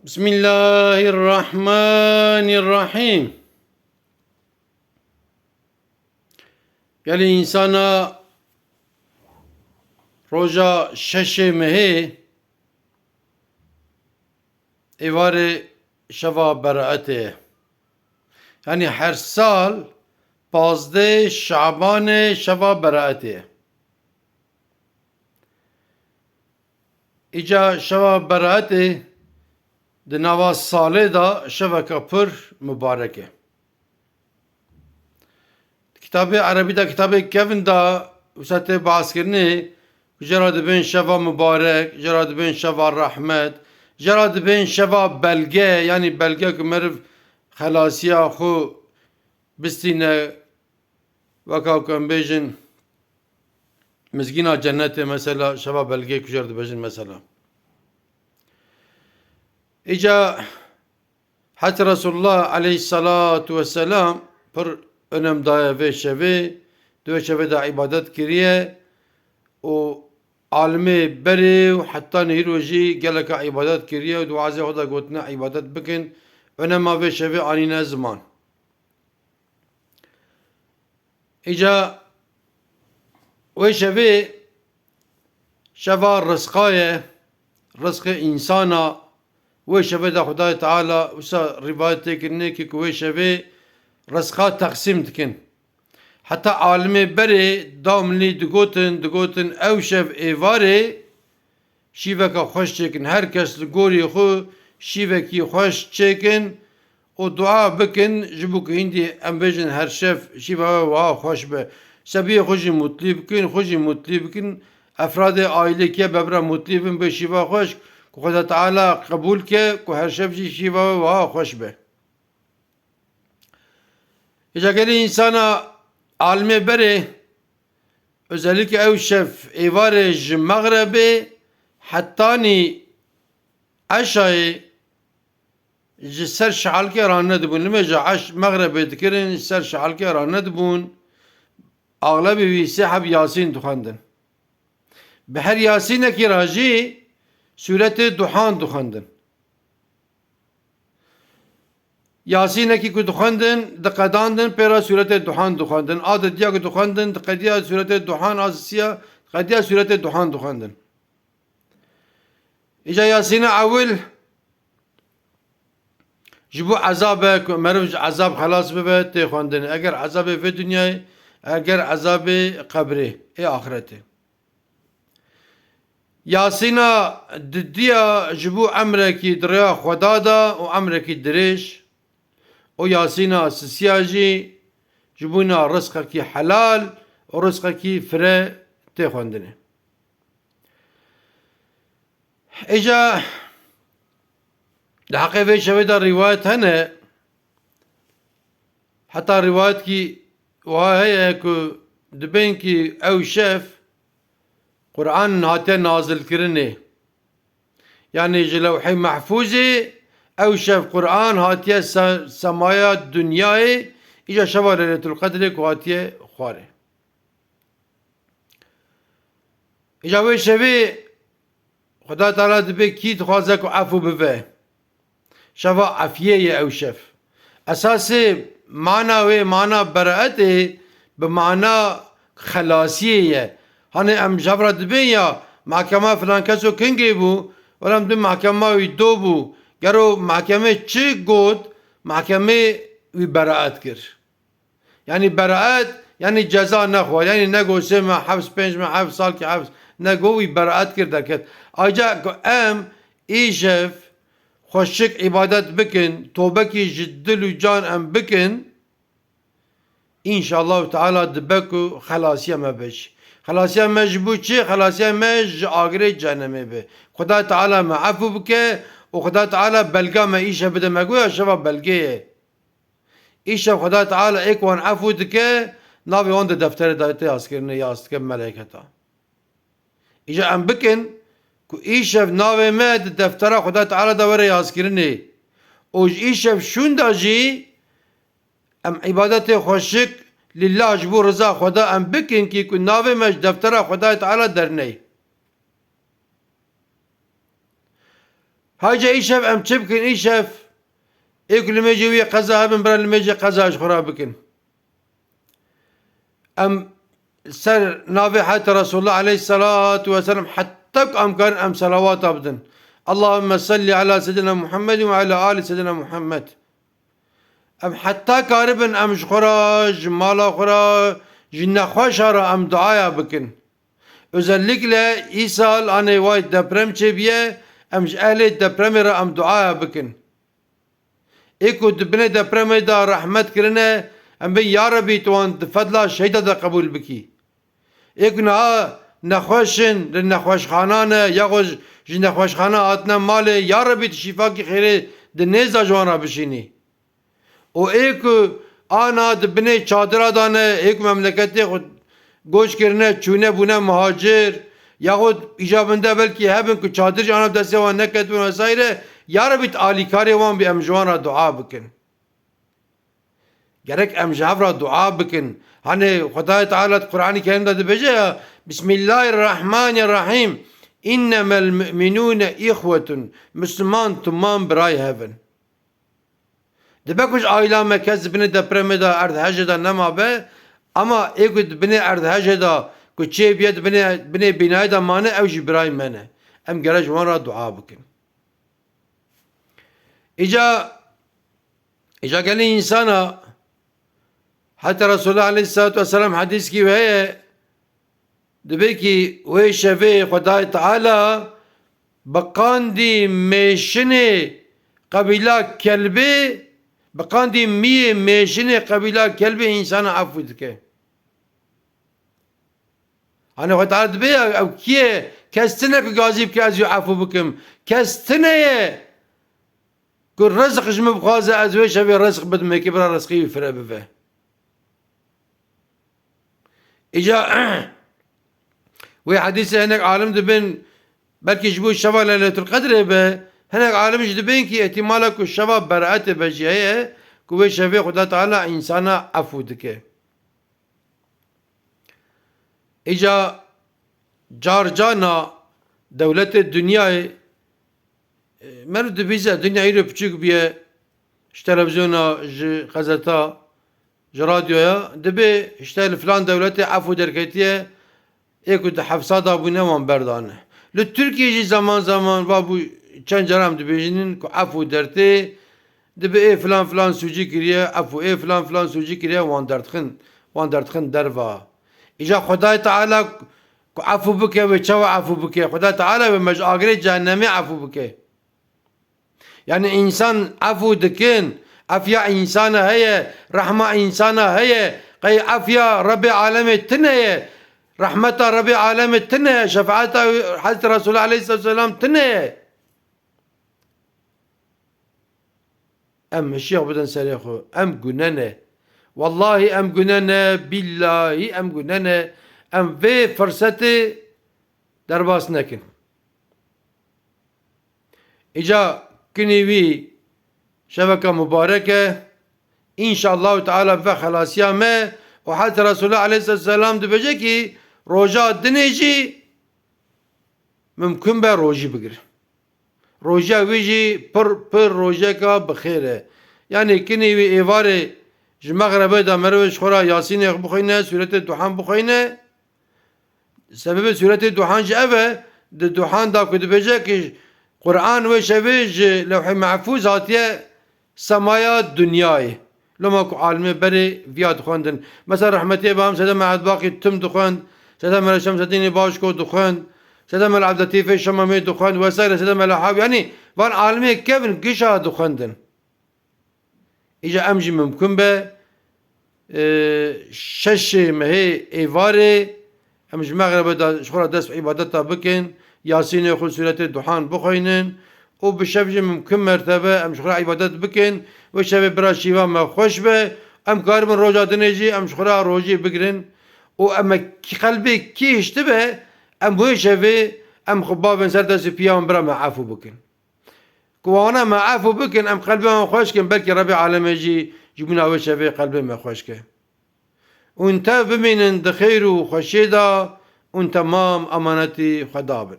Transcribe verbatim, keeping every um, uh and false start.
Bismillahirrahmanirrahîm. Gelî însana roja şeşê mehê êvarê şeva beraetê ye. Yanî her sal pazdeh Şabanê şeva beraetê ye. Îca şeva beraetê di nava salê de şeveke pir mubarek e. Di kitabê erebî de, kitabê kevin de wisa tê behskirinê, ku jê re dibên şeva mubarek, jê re dibên şeva rehmet, jê re dibên şeva belge, yanî belge ku meriv xelasiya xwe bistîne, weka ku em bêjin mizgîna cennetê mesela, şeva belgê ku jê re dibêjin mesela. Îca Hezretî Resulullah aleyhissalatu vesselam pir önem daye vê şevê, di vê şevê de îbadet kiriye û alimê berê û heta nîro jî geleka îbadet kiriye û di wazê xwe de gotine îbadet bikin, önema vê şevê anîne ziman. Îca wê şevê şeva rizqa ye, rizqê însana, wê şevê de Xwedayê Teala wisa rîvayet tê kirinê ki ku wê şevê rizqa teqsîm dikin. Heta alimê berê dawmlî digotin, digotin ew şev êvarê şîveke xweş çêkin. Her kes li gorî xwe şîvekî xweş çêkin û dua bikin, ji bo ku hîndî em bêjin her şev şîva we wiha xweş be. Sebiyê xwe jî mutlî bikin, xwe jî mutlî bikin. Efradê aîlekê bebra mutlî bin, bê şîva xweş, ku Xweda Teala qebûl ke, ku her şev jî şîva we wiha xweş be. Îca gelî însana alimê berê, özellikle ew şev êvarê ji mexrebê hetanî eşayê ji ser şealkê ranedibûn. Nimêja eş mexrebê dikirin, ji ser şealkê ranedibûn. Axlebê wî sê heb Yasîn dixwendin. Bi her Yasînekî re jî sûretê Duhan dixwendin. Yasînekî ku dixwendin, diqedandin, pê re sûretê Duhan dixwendin. A didiya ku dixwendin, diqediya sûretê Duhan, a sisiya, diqediya sûretê Duhan dixwendin. Îca Yasîna ewil ji bo ezabe, ku meriv ji ezab xelas bibe, tê xwendin. Eger ezabê vê dinyayê, eger ezabê qebrê, ê axretê. Yasîna didiya ji bo emrekî di rêya Xweda de û emrekî dirêj û Yasîna sisiya jî ji bo na rizqekî helal û rizqekî fire tê xwendinê. Îca di heqê vê şevê de rîwayet hene, heta rîwayetkî wiha heye ku dibên kî ew şev Quran hatiye nazilkirinê. Yanî ji Lewhê Mehfûzê ew şev Quran hatiye se-, semaya dinyayê, îca şeva Leyletul Qedrê ku hatiye xwarê. Îca wê şevê Xweda Teala dibê kî dixwaze ku efû bive. Şeva efiyê ye ew şev. Esasê mana wê, mana beraetê bi mana xelasiyê ye. Hanê em ji hev re dibên ya mehkema filan keso kingê bû, wela em dibên mehkema wî do bû. Gero mehkemê çi got? Mehkemê wî beraet kir. Yanî beraet, yanî ceza nexwar. Yanî nego sê meh heps, pênc meh heps, salkî heps, nego wî beraet kir derket. Ayrıca ku em îşev xweşik îbadet bikin, tobekî ji dil û can em bikin, înşallahu teala dibe ku xelasiya me be jî. Xelasiya me ji bo çi? Xelasiya me ji agirê cehennemê be. Xuda Teala me efû bike û Xuda Teala belga me îşev bide me. Goya şeva belgê ye. Îşev Xweda Teala ê ku wan efû dike, navê wan di defterê de tê yazkirinê, yaz dike meleketa. Îca em bikin ku îşev navê me di deftera Xweda Teala de were yazkirinê. Û ji îşev şûnda jî em îbadetê xweşik lillah ji bo riza Xweda em bikin kî ku navê me ji deftera Xwedayê Teala derney. Hayca îşev em çi bikin? Îşev ê ku limêjê wî qeza hebin, bira limêjê qeza ji xwe re bikin. Em ser navê heta Resulullah aleyhissalatu vesselam heta ku em karin em selawata bidin. Allahümme salli ala seyyidina Muhammed ve ala ali seyyidina Muhammed. Em heta karibin em ji xwe re, ji mala xwe re, ji nexweşa re em duaya bikin. Özellikle îsal anê way deprem çêbiye, em ji ehlê depremê re em duaya bikin. Ê ku di binê depremê de rehmet kirine, em bin ya Rebî tu wan di fedla şehîda de qebûl bikî. Ê ku niha nexweş in, li nexweşxana ne, yaxwe ji, ji nexweşxana hatine malê, ya Rebî tu şîfakî xêrê di nêza ji wan re bişînî. Û ê ku ana di binê çadira de ne, ê ku memleketê xwe göç kirine, çûne bûne muhacir, yaxud îcabinde belkî hebin ku çadir jî ana bi destê wan neketibûn vesaire, ya Rebî tu alîkarê wan bî, em ji wan re dua bikin. Gerek em ji hev re dua bikin. Hani Xwedayê Teala di Qur'anê Kerîm de dibêje ya, Bismillahirrahmanirrahîm. İnnemel mu'minûne ihwetun. Misliman tuman birayê hev in. Dibe ku ji aîla me kes di binê depremê de, erdhejê de nemabe, ama ê ku di binê erdhejê de ku çêbiye di binê, binê bînayê de mane, ew jî birayê me ne. Em gere ji wan re dua bikin. Îca, îca gelî însana, heta Resulullah aleyhissalatu vesselam hedîskî wê heye, dibê kî wê şevê Xwedayê Teala bi qandî mêşinê qebîla kelbê, bi qandî miyê mêşinê qebîla kelbê însana efû dike. Hani Xwedayê Teala dibê ya, ew kî ye? Kes tine ku gazî bike ez wî efû bikim. Kes tine ye ku rizq ji min bixwaze ez wê şevê rizq bidim, ê kê bira rizqî wî fire bibe. Îca wê hedîsê hinek alim dibin, belkî ji bo şeva Leyletul Qedrê be, hinek alim jî dibên kî îhtîmala ku şeva Beraetê be jî heye, ku wê şevê Xweda Teala însana efû dike. Îca carcana dewletê dinyayê, e, meriv dibîze, dinya îro piçûk bûye, ji televîzyona, ji qezeta, ji radyoya, dibê işte li filan dewletê efû derketiye, ê ku di hefsada bûne wan berdane. Li Tirkiyê jî zaman zaman va bû çend cara em dibêjinin ku efû dertê, dibê ê filan filan sûcî kiriye efû, ê filan filan sûcî kiriye, wan derdixin, wan derdixin derva. Îca Xwedayê Teala ku efû bike, wê çawa efû bike? Xwedayê Teala wê me ji agirê cehennemê efû bike. Yani însan efû dikin, efiya însana heye, rehma însana heye, qey efiya Rebê alemê tune ye, rehmeta Rebê alemê tune ye, şefaeta Hezretî Resulullah aleyhisselatu vesselam tune ye. Em mişiya bidin serê xwe, em gune ne. Wellahî em gune ne, bîllahî em gune ne. Em vê firsetê derbas nekin. Îca kinî wî şeveka mubarek e. Înşallahu Teala ve xelasiya me û Hezretî Resulullah aleyhisselam dibêje kî roja dinê jî mimkun be rojî bigir. Roja wî jî pir, pir rojeka bi xêr e. Yanî kinî wî êvarê ji mexrebê de merivê ji xwe re Yasînê bixwîne, sûretê Duhan bixwîne. Sebebê sûretê Duhan jî ev e, di Duhan da ku dibêje ki Quran wê şevê ji Lewhê Mehfûz hatiye semaya dinyayê. Loma ku alimê berê viya dixwendin. Mesela rehmetiyê Bam Seyda Mehmet Baqî tim dixwend, Seyda Mela Şemsedînê Başko dixwend, Seyda Mela Evdetîfê Şemamê dixwend, vesaire Seyda Mela Hav, yanî van alimê kevin gişa dixwendin. Îca em jî mimkun be, e, şeşê mehê êvarê em ji mexrebe de ji xwe re dest bi îbadeta bikin, Yasînê xwe sûretê Duhan bixwînin û bi şev jî mimkun mertebe em ji xwe re îbadet bikin. Wê şevê bira şîva me xweş be, em karibin roja dinê jî em ji xwe re rojî bigirin û em kî qelbê kî hiştibe, em wê şevê em xwe bavên ser dest û piya wan bira me efû bikin. Ku wana me efû bikin, em qelbê wan xweş kin, belkî Rebê alemê jî ji bûna wê şevê qelbê me xweş ke. Hûn tev bimînin di xêr û xweşiyê de, hûn temam emanetî Xweda bin.